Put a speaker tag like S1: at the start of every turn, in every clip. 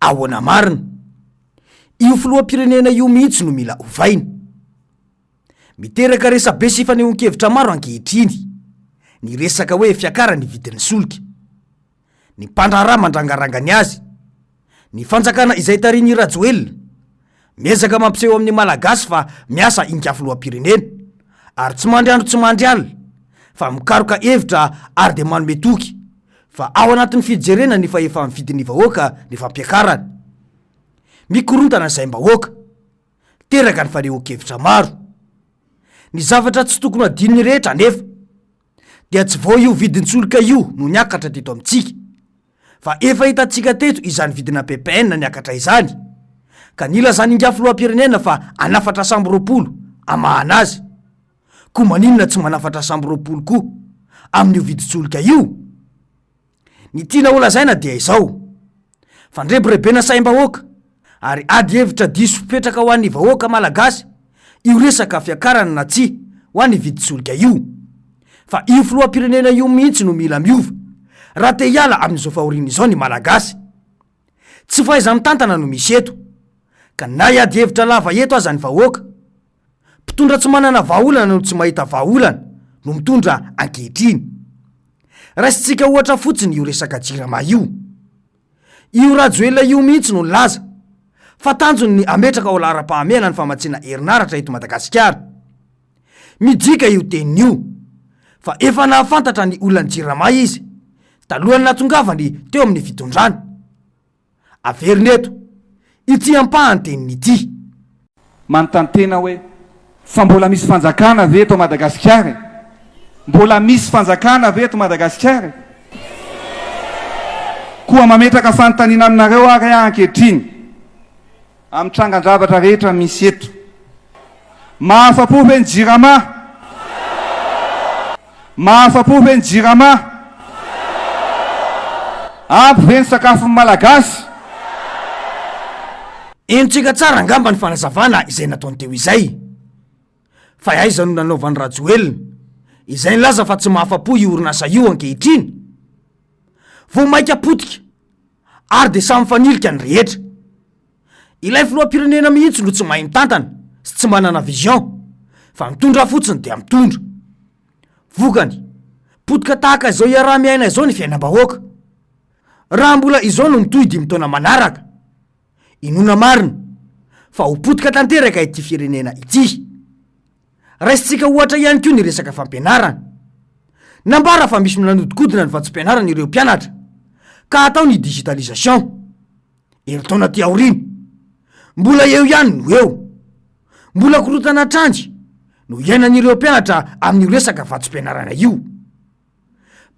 S1: Ahoana marina? Io filoham-pirenena io mihitsy no mila ovaina. Miteraka resabe sy fanehoan-kevitra maro ankehitriny ny resaka hoe fiakaran'ny vidin'ny solika. Ny mpandraharaha mandrangaranga ny azy. Ny fanjakana izay tarihin'i Rajoelina, miezaka mampiseho amin'ny Malagasy fa miasa ingahy filoham-pirenena ary tsy mandry andro tsy mandry alina fa mikaroka hevitra ary dia manome toky fa ao anatin'ny fijerena ny fahefa-mividin'ny vahoaka ny fampiakarana. Mikorontana ny saim-bahoaka. Teraka ny fanehoan-kevitra maro. Ny zavatra tsy tokony ho adinon'ny rehetra anefa dia tsy vao io vidin-tsolika io no niakatra teto amintsika fa efa hitantsika teto izany vidina ppn niakatra izany ka nilazan'ingahy filoham-pirenena fa hanafatra sambo 20 hamahana azy. Koa maninona tsy manafatra sambo 20 koa amin'io vidin-tsolika io? Ny tiana holazaina dia izao, fandrebirebena saim-bahoaka ary ady hevitra diso fipetraka ho an'ny vahoaka malagasy io resaka fiakarana na tsia ho an'ny vidin-tsolika io. Fa io filoham-pirenena io mihitsy no mila miova raha te hiala amin'izao fahoriana izao ny malagasy. Tsy fahaiza-mitantana no misy eto, ka na hiady hevitra lava eto aza ny vahoaka, Mpitondra tsy manana vahaolana no tsy mahita vahaolana no mitondra ankehitriny. Raisintsika ohatra fotsiny io resaka jirama io. Io Rajoelina io mihitsy no nilaza fa tanjony ny hametraka ho laharam-pahamehana ny famatsiana herinaratra eto Madagasikara. Midika io teniny io fa efa nahafantatra ny olan'ny jirama izy talohan'ny nahatongavany teo amin'ny fitondrana. Averina eto ity ampahany teniny ity.
S2: Manontany tena hoe, fa mbola misy fanjakana ve eto Madagasikara e? Mbola misy fanjakana ve eto Madagasikara e? Koa mametraka fanontaniana aminareo ary aho ankehitriny, Amin'ny trangan-javatra rehetra misy eto. Mahafa-po ve ny Jirama? Mahafa-po ve ny Jirama? Ampy ve ny sakafon'ny Malagasy?
S1: Henontsika tsara angamba ny fanazavana izay nataony teo izay. Fa aiza no nanaovan'i Rajoelina izay nilaza fa tsy mahafa-po io orinasa io ankehitriny? Vao mainka potika ary dia samy mifanilika ny rehetra. Ilay filoham-pirenena mihitsy no tsy mahay mitantana sy tsy manana vision fa mitondra fotsiny dia mitondra. Vokany, potika tahaka izao iaraha-miaina izao ny fiainam-bahoaka. Raha mbola izao no mitohy dimy taona manaraka, inoana marina fa ho potika tanteraka ity firenena ity. Raisintsika ohatra ihany koa ny resaka fampianarana. Nambara fa misy nanodikodina ny vatsim-pianarana ireo mpianatra ka hatao ny digitalisation. Herintaona aty aoriana, mbola eo ihany no eo. Mbola korontana hatrany no iainan'ireo mpianatra amin'io resaka vatsim-pianarana io.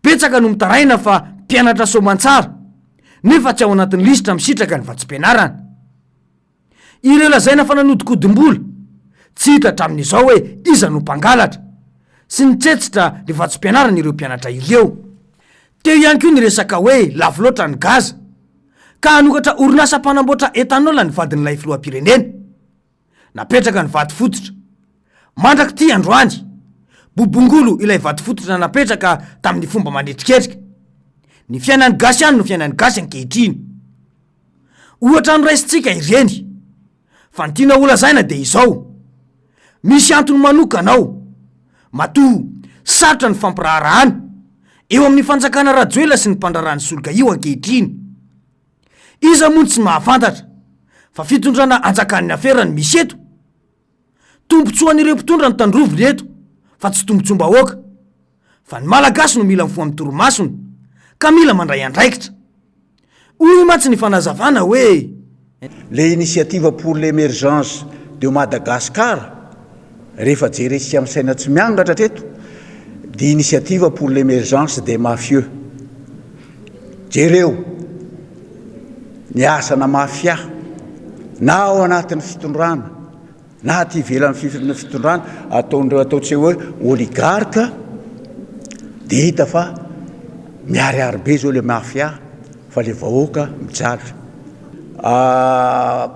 S1: Betsaka no mitaraina fa mpianatra soamantsara nefa tsy ao anatin'ny lisitra misitraka ny vatsim-pianarana. Ireo lazaina fa nanodinkodim-bola, tsy hita hatramin'izao hoe iza no mpangalatra sy nitsetsitra ny vatsim-pianarana ireo mpianatra ireo. Teo ihany koa ny resaka hoe lafo loatra ny gaz, ka hanokatra orinasa mpanamboatra ethanol ny vadin'ilay filoham-pirenena. Napetraka ny vato fototra. Mandrak'ity androany, bobongolo ilay vato fototra napetraka tamin'ny fomba manetriketrika. Ny fiainan'ny gasy ihany no fiainan'ny gasy ankehitriny. Ohatra noraisintsika ireny. Fa ny tiana holazaina dia izao, misy antony manokana ao, matoa sarotra ny fampiraharahana eo amin'ny fanjakana Rajoelina sy ny mpandraharaha ny solika io ankehitriny. Iza moa no tsy mahafantatra fa fitondrana anjakan'ny afera no misy eto? Tombotsoan'ireo mpitondra no tandroviny eto fa tsy tombotsoam-bahoaka. Fa ny Malagasy no mila mifoha amin'ny torimasony ka mila mandray andraikitra. Hoy mantsy ny fanazavana hoe.
S3: Le initiative pour l'emergence de Madagascar rehefa jerentsika amin'ny saina tsy miangatra hatreto dia initiative pour l'emergence des mafieux. Jereo ny asana mafia na ao anatin'ny fitondrana na aty ivelan'ny fitondrana ataon'ireo ataontsika hoe oligarque dia hita fa miharihary be izao ilay mafia fa ilay vahoaka mijaly.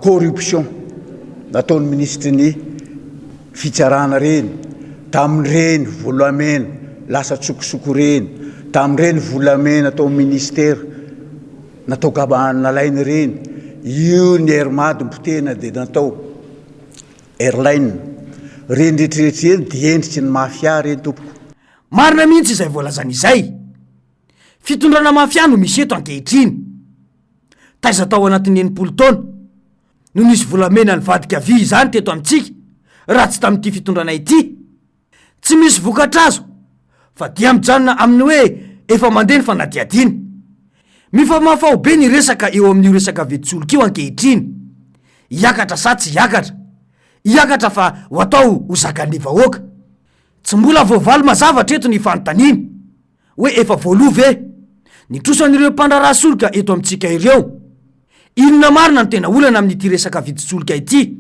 S3: Corruption nataon'ny minisitry ny fitsarana ireny, tamin'ireny volamena lasa tsokosoko ireny, tamin'ireny volamena tao amin'ny ministera natao gaba nalaina ireny. Io ny Air Mad nopotehina dia natao Airline. Ireny rehetra rehetra ireny dia endriky ny mafia ireny tompoko.
S1: Marina mihitsy izay voalazany izay. Fitondrana mafia no misy eto ankehitriny. Taiza tao anatin'ny 60 taona no nisy volamena nivadika vy izany teto amintsika raha tsy tamin'ity fitondrana ity? Tsy misy vokatra azo fa dia mijanona amin'ny hoe efa mandeha ny fanadihadiana. Mifamahofaho be ny resaka eo amin'io resaka vidin-tsolika io ankehitriny. Hiakatra sa tsy hiakatra? Hiakatra fa ho atao ho zakan'ny vahoaka. Tsy mbola voavaly mazava hatreto ny fanontaniana hoe efa voaloa ve ny trosan'ireo mpandraharaha solika eto amintsika ireo? Inona marina no tena olana amin'ity resaka vidin-tsolika ity?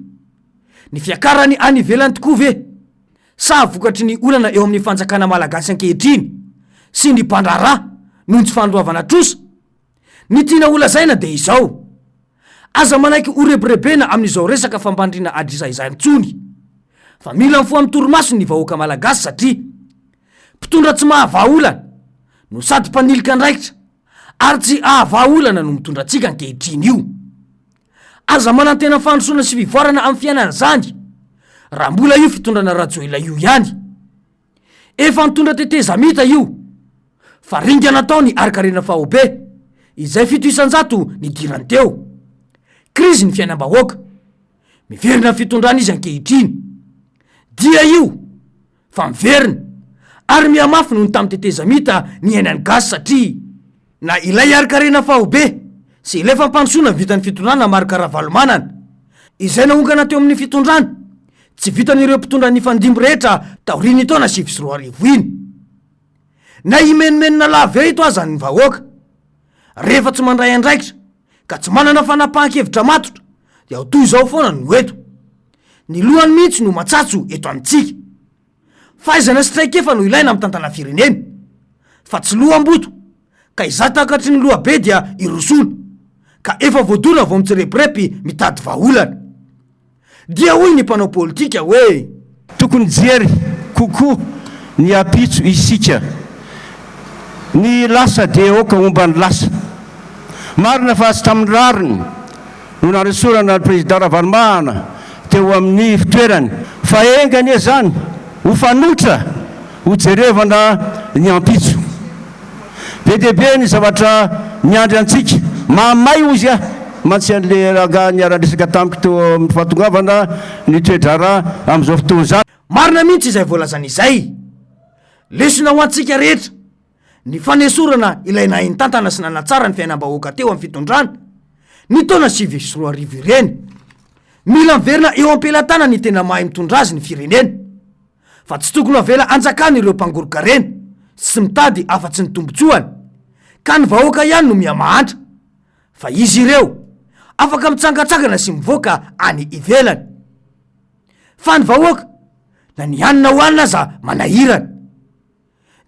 S1: Ny fiakarany any ivelany tokoa ve sa vokatry ny olana eo amin'ny fanjakana malagasy ankehitriny sy ny mpandraharaha noho ny tsy fandoavana trosa? Ny tiana holazaina dia izao, aza manaiky horebirebena amin'izao resaka fampandriana adrisa izany intsony fa mila mifoha amin'ny torimasony ny vahoaka malagasy satria mpitondra tsy mahavaha olana no sady mpanilika andraikitra ary tsy hahavaha olana no mitondra antsika ankehitriny io. Aza manantena fandrosoana sy fivoarana amin'ny fiainana izany raha mbola io fitondrana Rajoelina io ihany. Efa nitondra tetezamita io fa ringana tao ny harikarena faobe izay 7% nidirany teo. Krizy ny fiainam-bahoaka. Miverina amin'ny fitondrana izy ankehitriny. Dia io fa miverina ary mihamafy noho ny tamin'ny tetezamita niainan'ny gasy satria na ilay harikarena faobe sy ilay fampandrosoana vitan'ny fitondrana Marc Ravalomanana izay naongana teo amin'ny fitondrana tsy vitan'ireo mpitondra nifandimby rehetra taorian'ny taona 2009 iny. Na himenomenona lava eto aza ny vahoaka rehefa tsy mandray andraikitra ka tsy manana fanapahan-kevitra matotra dia ho toy izao foana no eto. Ny lohany mihitsy no matsatso eto amintsika. Fahaizana sy traikefa no ilaina mitantana firenena fa tsy loham-boto ka izaho takatry ny lohabe dia irosoana ka efa voadona vao mitsireporepy mitady vahaolana. Dia hoy ny mpanao politika hoe.
S4: Tokony hijery kokoa ny ampitso isika. Ny lasa dia aoka homba ny lasa. Marina fa tsy tamin'ny rariny no nanesorana ny Président Ravalomanana teo amin'ny fitoerany fa enga anie izany ho fanoitra ho jerevana ny ampitso. Be dia be ny zavatra miandry antsika. Mahamay hozy aho mantsy an'le rangahy niara-niresaka tamiko teo amin'ny fahatongavana ny toe-draharaha amin'izao fotoana izany.
S1: Marina mihitsy izay voalazany izay. Lesona ho antsika rehetra ny fanesorana ilay nahay nitantana sy nanatsara ny fiainam-bahoaka teo amin'ny fitondrana ny taona 2009 ireny. Mila miverina eo am-pelatanana ny tena mahay mitondra azy ny firenena. Fa tsy tokony avela hanjakana ireo mpangoron-karena sy mitady afa-tsy ny tombotsoany, ka ny vahoaka ihany no miha-mahantra, fa izy ireo afaka mitsangantsangana sy mivoaka any ivelany. Fa ny vahoaka, na ny hanina hohanina aza manahirana.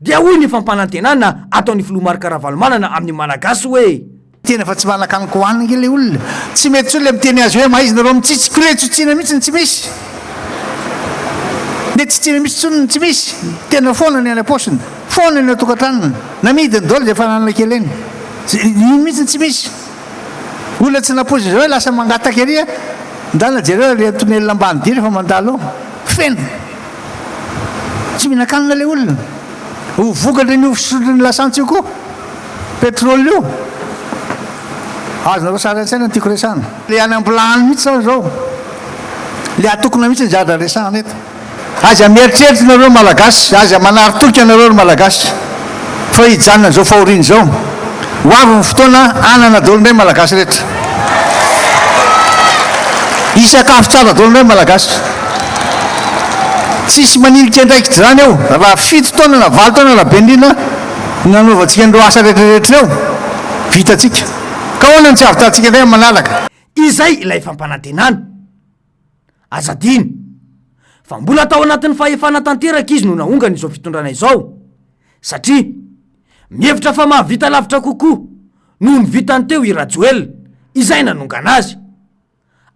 S1: Dia hoy ny fampanantenana ataon'ny filoha Marc Ravalomanana amin'ny Malagasy hoe.
S5: Tena fa tsy manan-kaniko hohanina ange ilay olona. Tsy mety intsony ilay miteny azy hoe mahaiza nareo mitsitsy. Kore tsotsina mihitsy ny tsy misy. Mety tsy tiana mihitsy intsony ny tsy misy. Tena foana ny any am-paosiny. Foana ny ao an-tokantranony. Namidiny daholo izay fananana kely eny. Iny mihitsy ny tsy misy. Olona tsy nampoizina izao hoe lasa mangataka ery a! Ndana jereo ary ilay tonelina Ambanidia rehefa mandalo ao. Feno. Tsy mihinan-kanina ilay olona. Ho vokatry ny fisotroany lasantsy io koa. Pétrole io. Azonareo sary an-tsaina ny tiako resahana. Ilay any am-bilany mihitsy izany izao. Ilay atokona mihitsy ny zavatra resahana eto. Aza mieritreritra nareo Malagasy, aza manary toky anareo ry Malagasy fa hijanona izao fahoriana izao. Ho avy ny fotoana hanana daholo indray Malagasy rehetra. Hisakafo tsara daholo indray Malagasy. Tsisy manilika andraikitra izany eo raha fito taona na valo taona na be indrindra no nanaovantsika an'ireo asa rehetra rehetra ireo, vitantsika. Ka ahoana no tsy hahavitantsika indray amin'ny manaraka?
S1: Izay ilay fampanantenana. Aza adino fa mbola tao anatin'ny fahefana tanteraka izy no naongany izao fitondrana izao satria mihevitra fa mahavita lavitra kokoa noho ny vitany teo i Rajoelina izay nanongana azy.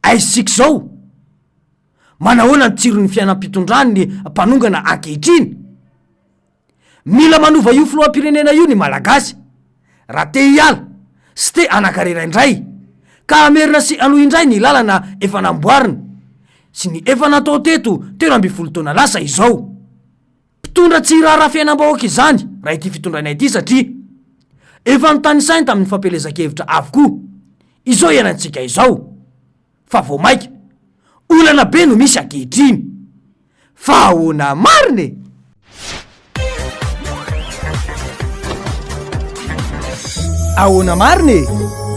S1: Aiza isika izao? Manahoana ny tsiron'ny fiainam-pitondran'ny mpanongana ankehitriny? Mila manova io filoham-pirenena io ny Malagasy raha te hiala sy te hanankarena indray. Ka hamerina sy hanohy indray ny lalana efa namboarina sy ny efa natao teto 13 taona lasa izao. Mpitondra tsy hiraharaha fiainam-bahoaka izany raha ity fitondrana ity satria efa notanisainy tamin'ny fampielezan-kevitra avokoa izao iainantsika izao fa vao mainka olana be no misy ankehitriny. Fa ahoana marina e? Ahoana marina e?